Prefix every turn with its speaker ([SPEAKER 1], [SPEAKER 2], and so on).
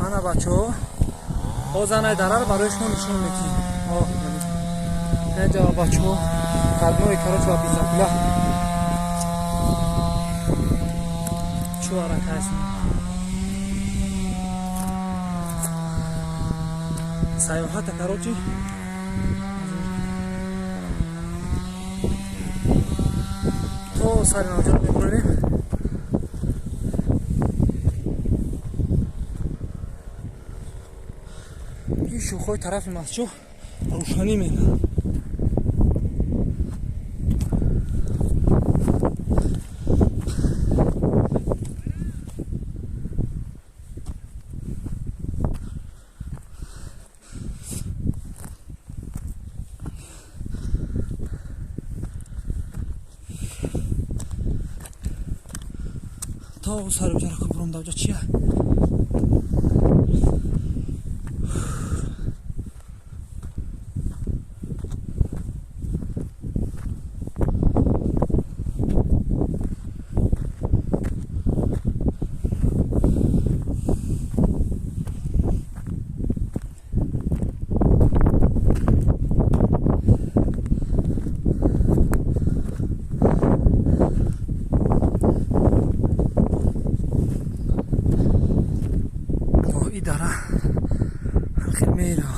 [SPEAKER 1] Ана, бачаҳо, озанай дараро барои шумо нишон метиҳем. Неҷа, бачаҳо, кадмои, короче, ба бензопила чӯ аракайсун. Саёҳата, короче, то сари навҷаро мебурем. Ин шӯхҳои тарафи масҷид рӯшанӣ менад. То сари ҷара кубром давҷа чия. Дара хел мера.